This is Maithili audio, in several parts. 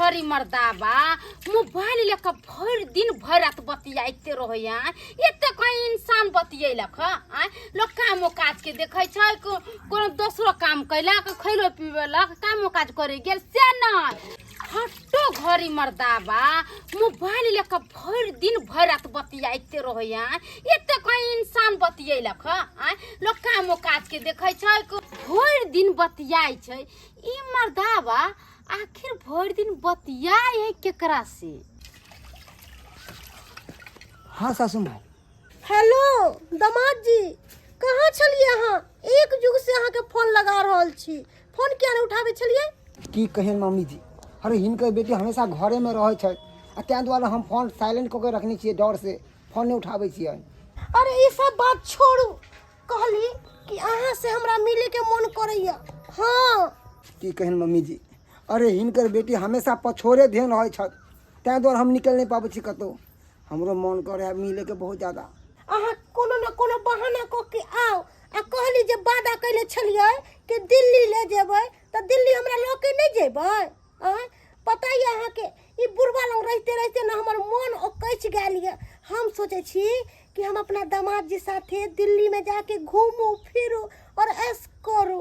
घड़ी मर्दाबा मोबाइल लेके भरि दिन भरि रात बतियाइते रहैया। एते कहीं इंसान बतियेलक ह? आँय, लोक कामो काज के देखै छै, कोनो दोसरो काम कैलक, खैलो पीबेलक, कामो काज करे गेल, से नहि। हट्टो घड़ी मर्दाबा मोबाइल लेके भरि दिन भरि रात बतियाइते रहैया। एते कहीं इंसान बतियेलक ह? आँय, लोक कामो काज के देखै छै, भरि दिन बतियाइ छै ई मर्दाबा। आखिर भरि दिन बतियाइ है केकरा से? हाँ सासू माँ। हेलो दामाद जी, कहाँ छलियै अहाँ? एक जुग से अहाँके फोन लगा रहल छी, फोन किया नहि उठाबै छलियै? की कहियन मम्मी जी, अरे हिनकर बेटी हमेशा घरेमे रहै छै आ ताहि दुआरे हम फोन साइलेंट कऽ के रखने छियै, डर से फोन नहि उठाबै छियै। अरे ई सब बात छोड़ू, कहली कि अहाँ से हमरा मिले के मन करैया। हाँ। की कहियन मम्मी जी, अरे हिनकर बेटी हमेशा पछोरे ध्यान रहै छथि, ताहि दुआरे हम निकलि नहि पाबै छी कतहु। हमरो मन करे है मिले के बहुत ज्यादा। अहाँ कोनो न कोनो बहाना कऽ के आउ। आ कहली जे वादा कैले छलियै कि दिल्ली ले जेबै, तऽ दिल्ली हमरा लऽ के नहि जेबै? आँय, पता यऽ अहाँके, ई बुढ़बा लग रहिते रहिते ने हमर मन ओकैच गेल यऽ। हम सोचै छी कि हम अपना दामाद जी साथे दिल्लीमे जाके घूमू फिरू और ऐश करू।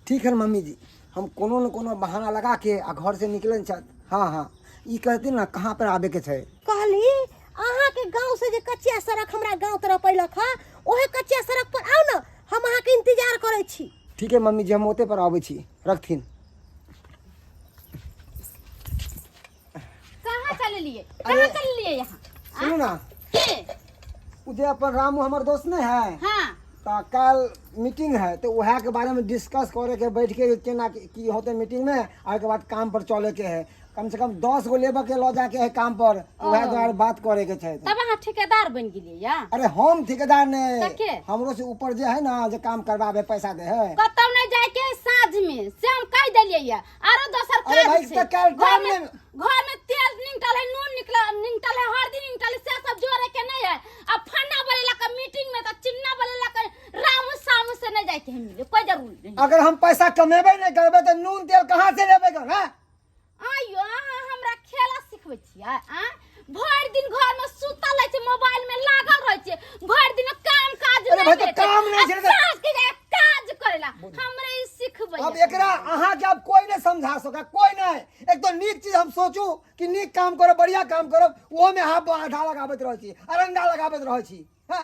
ठीक है मम्मी जी, हम कोनो न कोनो बहाना लगा के आ घर से निकलन छथि। हाँ हाँ, ई कहथिन ने कहाँ पर आबे के छै? कहली अहाँके गाँव से जे कच्चा सड़क हमरा गाँव तरफ अयलक हँ, ओहे कच्चा सड़क पर आउ ने, हम अहाँके इंतजार करै छी। ठीक है मम्मी जी, हम ओते पर आबै छी, रखथिन। कहाँ चललिए? कहाँ चललिए यहाँ? सुनू ना। के? उ जे अपन रामू हमर दोस्त नहीं है? हाँ। तो कल मीटिंग है, तो वह के बारे में डिस्कस करे के बैठ के केना की होते मीटिंग में, आ के बाद काम पर चले के है। कम से कम 10 गो लेबर के ल जाके है काम पर, वह द्वारा बात करे के छै। तब अहाँ ठेकेदार बन गेलिए या? अरे हम ठेकेदार ने, त के? हमरो से ऊपर जे है ना, जे काम करवावे पैसा दे है। कतौ नहीं जाए के साँझ में, से हम कह देलिए या। आरो दोसर अरे काज भाई, छै। त काल्हि घर टाइम में नहीं। घर में तेल निकल है, नून निकल है, हल्दी निकल है, से सब जोड़े के नहीं है। अब फन्ना बलेला का मीटिंग में त चिन्ना बलेला का रामू सामू से नहीं जाए के है मिले, कोई जरूरी नहीं। अगर हम पैसा कमेबे नहीं करबे तो नून तेल कहाँ से लेबे ग, हैं? आयो अहाँ हमरा खेला सिखबै छियै? आँ, भरि दिन घर में सुतल रहै छै, मोबाइल में लागल रहै छै, भरि दिन काम काज अरे नहीं भाई, तो करै छै। काम नहीं आ छै तऽ- साँझ के जाय काज करेला हमरे ई सिखबै। अब एकरा अहाँ के अब कोई नहीं समझा सका, कोई नहीं। एक तो नीक चीज हम सोचू कि नीक काम करब, बढ़िया काम करब, ओहो में अहाँ आधा लगाबैत रहै छी, अरंडा लगाबैत रहै छी, हैं?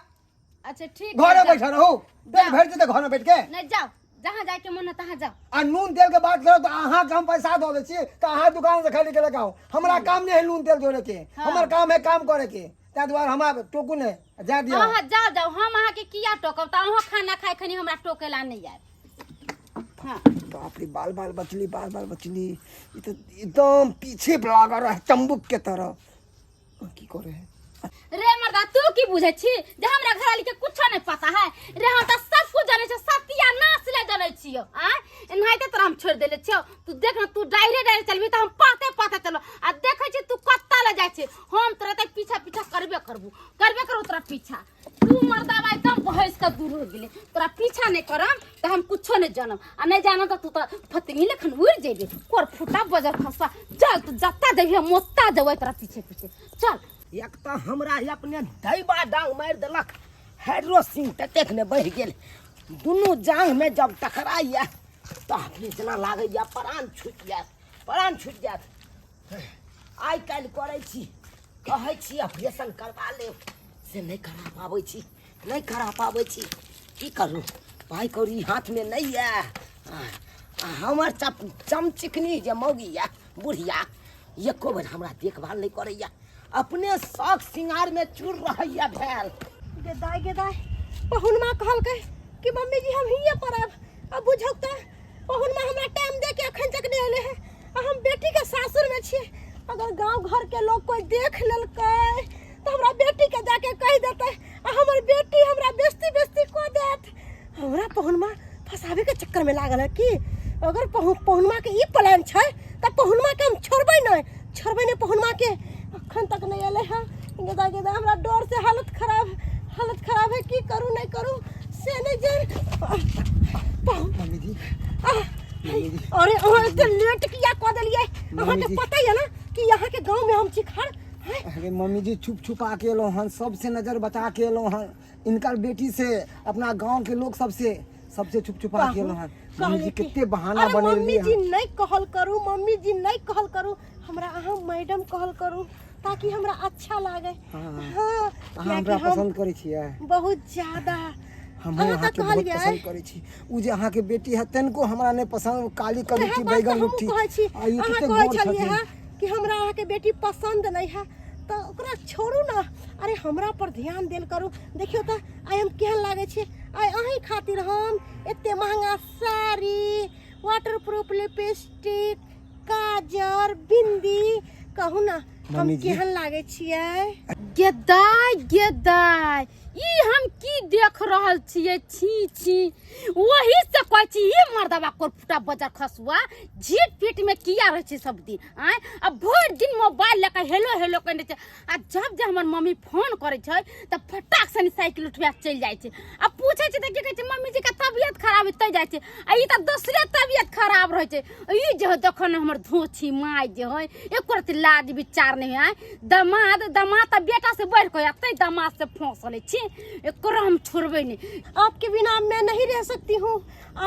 अच्छा ठीक घरे है, जाओ। बैठल रहू, पेट भरि जेतै घर में बैठ के। नहीं जाओ, जहाँ जाए के मन है तहाँ जाओ। आ नून तेल के बात करो तो अहाँ के हम पैसा दऽ दै छी तऽ अहाँ दुकान से खरीद के लेके आउ। हमरा काम नहीं है नून तेल जोड़े के, हाँ। हमर काम है काम करे के, ताहि दुआरे हमरा टोकू नहीं, जा दियौ। अहाँ जाओ जाओ, हम अहाँ के किया टोकब? तऽ अहाँ खाना खाए खनी हमरा टोकेला नहीं आयत। हाँ। बाप रे, बाल बाल बचली, बाल बाल बचली। ई तो एकदम पीछे लागल रहे चंबुक के तरह। की करे है रे मर्दा? तू की बुझे छी जे हमरा घरवाली के कुछो नहीं पता है? रे हम त सब कुछ जाने छी, सत्यानाश ले जाने छियो। आ एनाहिते तोरा हम छोड़ देले छियो। तू देख न, तू डायरे डायरे चलबी त हम पाते पाते चलो। आ देखै छी तू कत्ता ले जाय छी, हम तोरा त पीछा पीछा करबे करबू, करबे करबू तोरा पीछा। तू मर्दा भाई एकदम भैंस के दूर हो गेले, तोरा पीछा नहीं करम त हम कुछो नहीं जानम। आ नहीं जानम त तू त फतिंगी लेखन उड़ जेबे, कोर फुटा बजर खसा। चल तू जत्ता जेबी हम ओत्ता जेबै तोरा पीछे पीछे। चल। एक तऽ हमरा अपने दैबा डांग मारि देलक, हाइड्रोसिन ततेक ने बढ़ि गेल, दुनू जांघमे जब टकराइए तऽ अपने जेना लागैए प्राण छूटि जायत, प्राण छूटि जायत। आइ काल्हि करै छी, कहै छी ऑपरेशन करबा लेब, से नहि करा पाबै छी, नहि करा पाबै छी। की करू, पाइ कौड़ी हाथमे नहि यऽ। आ हमर चमचिकनी जे मौगी यऽ बुढ़िया, एको बेर हमरा देखभाल नहि करैया, अपने शौक सिंगारमे चूर रहैया भेल। गे दाय, गे दाय, पहुनमा कहलकै कि मम्मी जी हम हिये पर आयब। अब बुझौ तऽ पहुनमा हमरा टाइम दे के अखन तक नहीं एले है, आ हम बेटी के सासुर में छियै। अगर गांव घर के लोग कोई देख लेलकै तऽ हमरा बेटी के जाके कहि देतै आ हमर बेटी हमरा बेइज्जती बेइज्जती कऽ देत। हमरा पहुनमा फंसावे के चक्कर में लागल है की? अगर पहुनमा के ई प्लान छै तऽ पहुनमा के हम छोड़बै नहीं, छोड़बै नहीं पहुनमा के। अखन तक नहीं एले है। गेदा गेदा, हमरा डर से हालत खराब, हालत खराब है। की करूँ नहीं करूँ से नहीं जान। मम्मी जी। आह, अरे अहाँ एते लेट किया कऽ देलियै अहाँके मम्मी जी। पता यऽ ना कि यहाँ के गांव में हम छी खड़ हैं? अरे मम्मी जी छुप छुपा के एलहुँ हन सबसे नजर बचा के एलहुँ हन इनकर बेटी से अपना गांव के लोग सबसे सबसे छुप छुपा के एलहुँ हन मम्मी जी कहले कि- कितने बहाना अरे मम्मी बनेलियै जी हन। नहीं कहल करू मम्मी जी नहीं कहल करू हमरा अहाँ मैडम कहल करू ताकि हमरा अच्छा लागे हाँ। हाँ अहाँ कियाकि हमरा हम पसंद करै छियै बहुत ज्यादा हमहूँ अहाँ तऽ अहाँके बहुत कहलियै पसंद करै छी उ जे अहाँके बेटी है तनिको हमरा नहि पसंद काली वएह कलुट्ठी बात तऽ बैगन हमहूँ लुट्ठी कहै छी आ ई अहाँ कते कहै गोर छलियै छथिन हँ कि हमरा अहाँके बेटी पसंद नहि है तऽ ओकरा छोड़ू ने अरे हमरा पर ध्यान देल करू देखियौ तऽ आइ हम केहन लागै छी आइ अहीं खातिर हम एते महंगा साड़ी वाटर प्रूफ लिपस्टिक काजर बिंदी कहू ना हम मम्मी जी। केहन लागै छियै गेदाय गेदाय ई हम की देख रहल छियै छी छी वही से कहै छी ई मर्दबा कोर फुटा बजर खसुआ झीट पीट में किया रहै छै सब दिन आँय आ भरि दिन मोबाइल लऽ कऽ हेलो हेलो करने छै आ जब जे हमर मम्मी फोन करै छै तऽ फटाक सनी साइकिल उठबा चलि जाइ छै आ पूछै छै तऽ की कहै छै मम्मी जी के तबियत खराब है तै जाइ छै आ ई तऽ दोसरे तबियत खराब रहै छै ई जे है देखो ने हमर धोछी माय जे है एको रत्ती लाज विचार नहीं है दमाद दमाद तऽ बेटा से बढ़ि कऽ तै दमाद से फंसल छी एकरो हम छोड़बै नहीं आपके बिना मैं नहीं रह सकती हूँ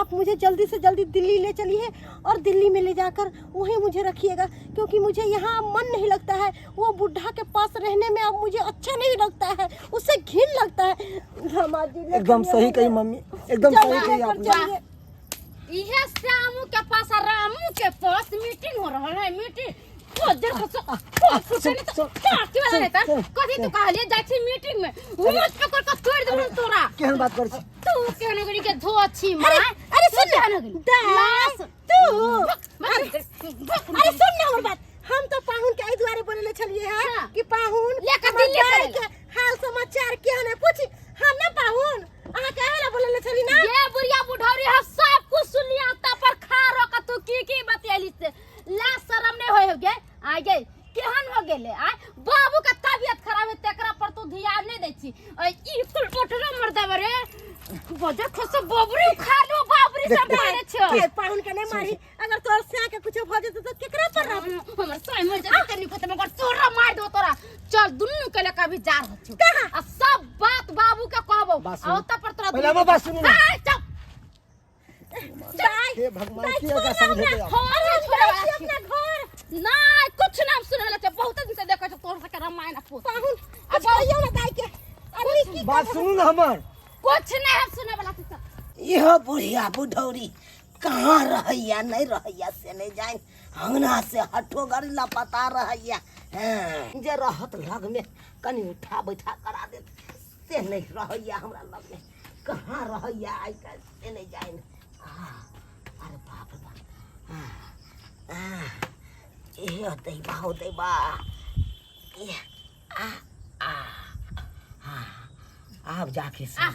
आप मुझे जल्दी से जल्दी दिल्ली ले चलिए और दिल्ली में ले जाकर वहीं मुझे रखिएगा क्योंकि मुझे यहाँ मन नहीं लगता है वो बुढ़ा के पास रहने में अब मुझे अच्छा नहीं लगता है उससे घिन लगता है दामाद जी ले एकदम चलिए सही मुझे। कही मम्मी एकदम सही चलो, कही लेकर आपने चलिए। इहे श्यामू के पास आ रामू के पास मीटिंग हो रहल है मीटिंग को देर को को सुन सुन, काटी वाला सुन, रहता सुन, कथी तू कहलिए जाइ छी मीटिंग में मुंह पकड़ के तोड़ देबो तोरा केहन बात करै छी तू केहन हो गेली के धो छी मां अरे अरे सुन केहन ना हो गेली दाय, लाश तू अरे सुन ना हमर बात हम तो पाहुन के एहि दुआरे बोलले छलिए है हाँ। कि पाहुन लेके हमर दिल्ली दाय चल। के हाल समाचार केहन है पूछी हाँ ना पाहुन अहाँ काहे ला बोलले छली ना ये बुढ़िया बुढ़ौरी हम सब कुछ सुनलिया ता पर खा रो तू की की बतियाली से ला शर्म नहीं होय हो गे आ गे केहन हो गेले आ बाबू के तबियत खराब है तेकरा पर तू ध्यान नहीं दै छी आ ई कुल मोटरो मर्दबा रे बजर खस बबरी उखाड़ लो बाबरी सब मारे छो ए, पाहुन के नहीं मारी अगर तोर स्या के कुछ भ जेतौ त केकरा पर रहब हमर साई मर जेतै तनी को मगर तोरा मार दो तोरा चल दुन्नू के लेके अभी जा रहल छौ आ सब बात बाबू के कहबो बात आ सुनू। ओतऽ पर तोरा पहिले हमर बात सुनू ना। हाय, चुप दाय हे भगवान दाय, की एकरा छोड़ ना समझेतै हमरा। आब? हाँ, अरे हम छोड़े जाइ वाला छी छी। अपना घर नहीं कुछ नाम सुने वाला छै बहुत दिन से देखै छौ तोर सबके रामायण आ पोथी। पाहुन कुछ कहियौ ना दाय के अरे ई की बात सुनू ना हमर कुछ नहीं हम सुने वाला छै इहो बुढ़िया बुढ़ौरी कहाँ रहैया नहीं रहैया से नहीं जानि अंगना से हठो गरी लापता रहैया हाँ, जे रहत लग में कनी उठा बैठा करा देत से नहीं रहैया हमरा लग में कहाँ रहैया आइ काल्हि से नहीं जानि आ, अरे बाप रे बाप आ, आ, ए दैबा हो दैबा ए आ आ आ आब जाके आ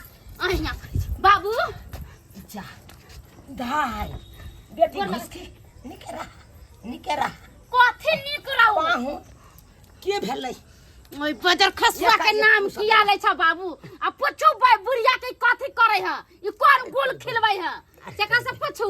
अहिना करै छी। बाबू जा दाय बेटी गोर लग- घुसकी निके रह निके रह कथी नीक रहू पाहु के भेलै ओइ बजर खसुआ के एकाएक नाम पूछल। किया लै छ बाबू आ पूछू भाई बुढ़िया के कथी करै है ई कोन गुल खिलबै है तेकरा से पूछू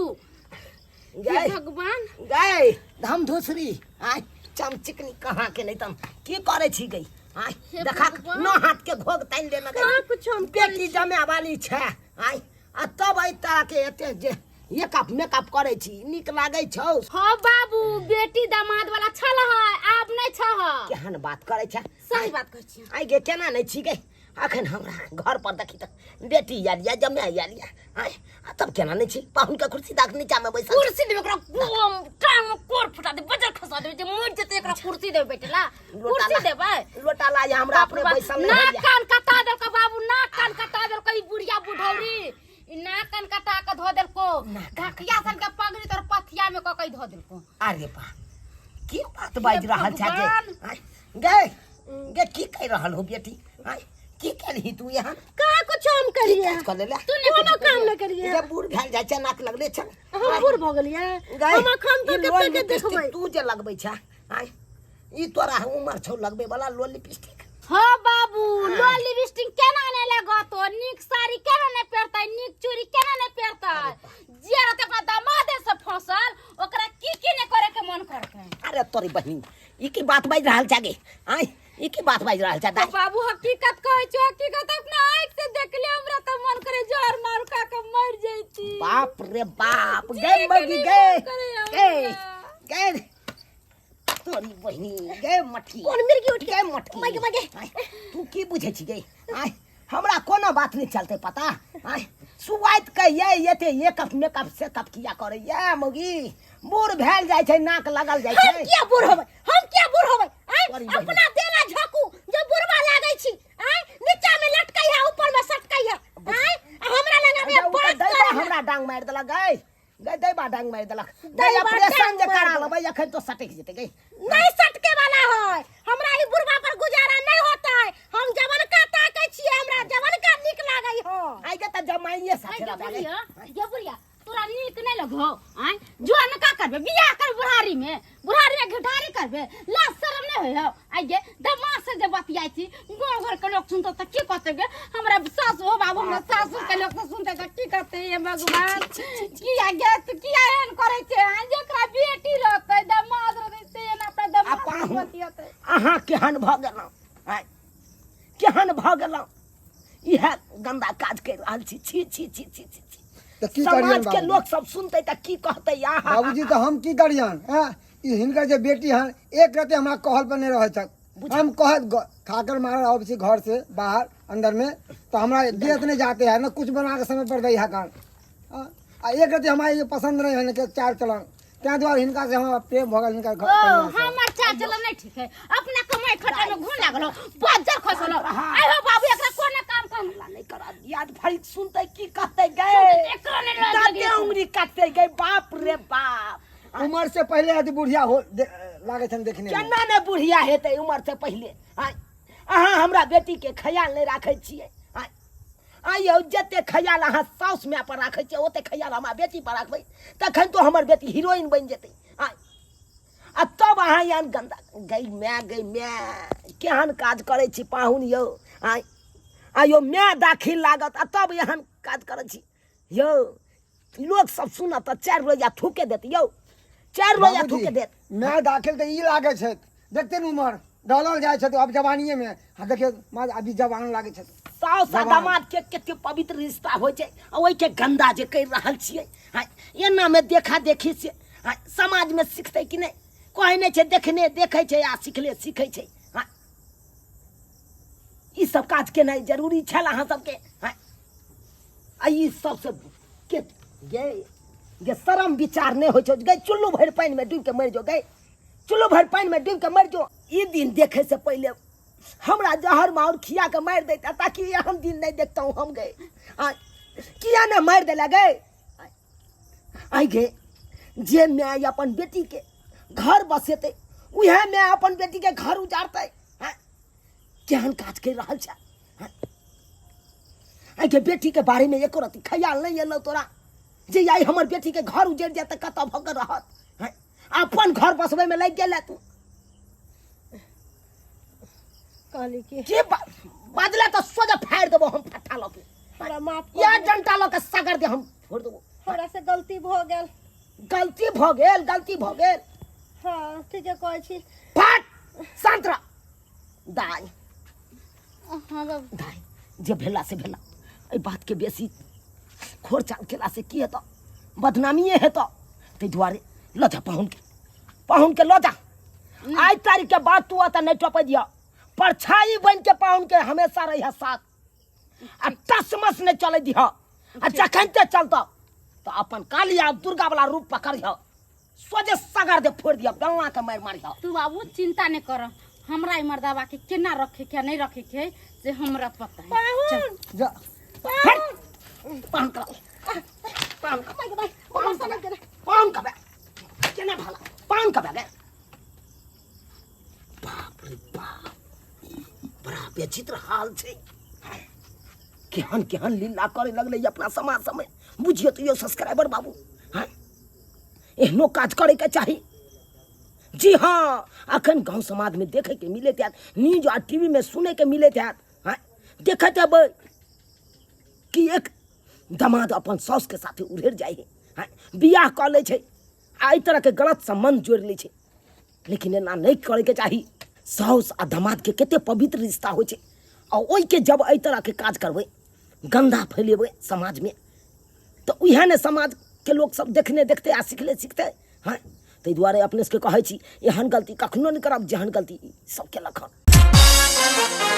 हे गए भगवान गए धम धुसरी आय चमचिकनी कहाँ के नहीं तम की करै छी गई आय हे देखा भगवान। नौ हाथ के घोग तानि देने गई कहाँ कुछ हम करै बेटी जमे वाली छै आय आ तब एहि तरह के एते जे मेकअप मेकअप करै छी नीक लागै छौ हाँ बाबू बेटी दामाद वाला छल है आब नहीं छ केहन बात करै छै सही बात कहै छी आइ गे केना नहि छी गे अखन हमरा घर पर देखी तऽ बेटी आयल यऽ जमाइ आयल यऽ आँय आ तब केना नहि छी पाहुनके कुर्सी दाख नीचामे बैसल छी। कुर्सी देबे ओकरा गोम टांग में कोर फुटा दे बजर खसा देबे जे मर जेते एकरा कुर्सी देबे बैठला लोटा कुर्सी ला- देबे लोटा ला जे हमरा अपने बैसल नहि नाक होइए कान कटा देलको बाबू नाक कान कटा देलको ई बुढ़िया बुढ़ौरी ई नाक कान कटा के धो देलको ढकिया सन के पगड़ी तोर पथिया में क के धो देलको अरे बा की बात बाजि रहल छै गे भगवान। आँय, गे गे की कहि रहल हो बेटी आँय की केलही तू यहाँ कहाँ कुछ हम करिए काज कऽ लेले तू नहि कोनो काम नहि करिए जे बूढ़ भेल जाइ छै नाक लगले छै हम बूढ़ भऽ गेलियै गै, हम अखन ई तक लोल कते के लिपस्टिक देखबै तू जे लगबै छै आँय ई तोरा उमर छौ लगबै वाला लोल लिपस्टिक हाँ बाबू लो लिपस्टिक केना नहि लगतो नीक साड़ी केना नहि पहिरतै नीक चूड़ी केना नहि पहिरतै जे रहते अपना दामादे से फंसल ओकरा की की ने करे के मन करते। अरे तोरी बहिन, ई की बात बाजि रहल छै गे? आँय, ई की बात बाजि रहल छै दाइ? बाबू हकीकत कहै छौ, हकीकत अपना आँख से देखले हमरा त मन करे जहर मार खा के मर जैती। बाप रे बाप, जिए गे के मगी नहीं गे मन करे गे हमरा। गे तोरी बहिनी गे मटकी, कोन मिर्गी उठ गे मटकी। मगे, मगे। आँय, तू की बुझै छी गे? आँय, हमरा कोनो बात नहि चलतै पता। आँय, सुआइत कहियै एते एक मेकअप सेकअप किया करैया मौगी? बूढ़ भेल जाइ छै, नाक लगल जाइ हम छै। किया बूढ़ होबै? हम किया बूढ़ होबै? आँय, तोरी बहिन। अपना देला झकू जो बुढ़वा लागै छी। आँय, नीचा में लटकै है, ऊपर में सटकै है। आँय, आ हमरा लग आबे अच्छा, उ तऽ बात दैबा करे है। हमरा डांग मारि देलक गै, गै दैबा डांग मारि देलक गै। दैबा ऑपरेशन डांग जे मारि करा देलक। लेबै अखन तो सटकि जेतै गै। नहीं सटके वाला है, हमरा ई बुढ़वा पर गुजारा नहीं होता है। हम जवनका ताकै छियै, हमरा जवनका नीक लागै हो। आइ गे तऽ जमाइए साथे गे रहबै गै। बुढ़िया, गे बुढ़िया, तोरा नीक नहीं लगो? आय जुआन का करबे बियाह कर बुढ़ारी में? बुढ़ारी में घिठारी करबे? लाज शरम नहीं होय हो? आय गे दमाग से जे बतियाई छी, गाँव घर के लोग सुनतो त की कहते गे? हमरा सासु हो बाबू, हमरा सासु के लोग सुनते त की कहते? हे भगवान, किया गे तू किया एहन करै छै? आय जेकरा बेटी रहतै, दमाद रहतै, से एना अपना दमाद से पाहुन। बतियेतै। अहाँ केहन भऽ गेलहुँ? आँय, केहन भऽ गेलहुँ? इएह गंदा काज करि रहल छी। छी छी छी छी छी छी। तऽ की करियन समाज के बाबूजी? लोक सब सुनतै तऽ की कहतै? आहा बाबूजी, तऽ हम की करियन? हैं, ई हिनकर जे बेटी हन, एक रते हमरा कहल पर नहीं रहै छथि। हम कहत खाकर मारल आबै छी घर से बाहर अंदर में तो हमरा देत नहीं जाते है न कुछ बना के समय पर दै है कान। आ एक रते हमरा ये पसंद नहीं है के चाल चलन, ताहि दुआरे हिनका से हमरा प्रेम भऽ गेल हिनकर ओ कन्या से। हमर चाल चलन नहीं ठीक है, अपना कमाई खटाई में घुन लागल हो, बज्जर खसल हो। आइ हो बाबू, एकरा कोना काम कर हल्ला नहीं करा, याद फरीद सुनतै की कहतै गे? एकरो नहीं लाज दाँते लगे छै। उंगली काटतै गे। बाप रे बाप, उम्र से पहले अति बुढ़िया हो लागै छनि देखने में। केना ने बुढ़िया हेतै उम्र से पहिले? आँय, अहाँ हमरा बेटी के ख्याल नहि राखै छियै। आँय आँय यौ, जते ख्याल अहाँ साउस माय पर राखै छियै ओते ख्याल हमरा बेटी पर राखबै, तखन तो हमर बेटी हीरोइन बनि जेतै। आँय, आ तब अहाँ एहन गंदा गै माय, गै माय, केहन काज करै छी पाहुन यौ? आँय आ यौ, माय दाखिल लागत आ तब एहन काज करै छी यौ। लोक सब सुनत तऽ 4 रोजा थूके देत यौ, 4 रोजा बाबूजी, थूके देत। माय दाखिल तऽ ई लागै छथि, देखते ने उमर डलल जाइ छथि अब जवानिए में। हाँ देखियौ माँ, अभी जवान लागै छथि। साउस आ जवान। दामाद के कते पवित्र रिश्ता होइ छै आ ओहिके गंदा जे करि रहल छियै। हाँ, एना मे देखा देखी से, हाँ, समाज में सिखतै कि नहि? कहै नहि छै देखने देखै छै आ सिखले सिखै छै। हाँ, ई सब काज केनाइ जरूरी छल अहाँ सबके? हाँ, आ ई सबसे के गे गे शरम विचार नहि होइ छौ गे? चुल्लू भरि पानिमे डूबि के मरि जो गे, चुल्लू भरि पानिमे डूबि के मरि जो। ई दिन देखै से पहिले हमरा जहर माउर खिया के मारि दैता, ताकि एहन दिन नहि देखतहुँ हम गे। आ किया ने मारि देला गे? आइ गे, जे माय अपन बेटी के घर बसेतै उएह माय अपन बेटी के घर उजाड़तै। आँय, केहन काज करि रहल छै? आँय, आइ के बेटी के बारे में एको रत्ती ख्याल नहीं एलौ तोरा जे आइ हमर बेटी के घर उजड़ जायत तऽ कतऽ भऽ के रहत? आँय, अपन घर बसबै में लागि गेल तू। कहली कि के बाजला तऽ सोझे फाड़ि देबो हम फट्टा लऽ के। हमरा माफ कर या दिअ। डंटा लऽ के सगर दे हम फोड़ देबो। हमरा से गलती भऽ गेल। गलती भऽ गेल, गलती भऽ गेल। हाँ, ठीके कहै छी। फट, शांत रह दाइ। हाँ बाबू। दाइ, जे भेला से भेला, एहि बातके बेसी खोर चाल केला से की हेतौ? बदनामिए हेतौ। ताहि दुआरे लऽ जा पाहुनके, पाहुनके लऽ जा। आइ तारीख के बाद तू एतऽ नहि टपै दिअ। परछाई बनि के पाहुनके हमेशा रहिह साथ आ टसमस नहि चलै दिह। आ जखन ते चलतौ तऽ अपन काली आ दुर्गा वाला रूप पकड़िह, सोझे सगर दे फोड़ि दिह, बेलना के मारि मारिह। तू बाबू चिंता नहीं कर, हमरा ई मर्दाबा के केना रखे के नहीं रखे के से हमरा पता है। पाहुन। जा। पाहुन। पाहुन कर, पाहुन कर, माय गे, माय, पाहुन माय, कर, माय, पाहुन कर, केना भाला पाहुन कर गे। बाप रे बाप, बड़ा विचित्र हाल छै। केहन केहन लीला करे लगलै अपना समाज समय। बुझियौ तऽ यौ सब्सक्राइबर बाबू, हाँ, एहनो काज करैके चाही? जी हाँ, अखन गाँव समाजमे देखैके मिलैत हैत, न्यूज आ टीवीमे सुनैके मिलैत हैत, हाँ, देखैत हेबै कि एक दमाद अपन साउसके साथे उधेर जाइ है। हँ बियाह कऽ लै छै आ एहि तरहके गलत सम्बन्ध जोड़ि लै छै। लेकिन एना नहि करैके चाही। साउस आ दमादके कते पवित्र रिश्ता होइ छै, आ ओहिके जब एहि तरहके काज करबै, गन्दा फैलेबै समाजमे, तऽ उएह ने समाजके लोक सब देखने देखतै आ सिखले सिखतै। हँ, ताहि दुआरे अपने सबके कहै छी, एहन गलती कखनो नहि करब जेहन गलती सब केलक हन।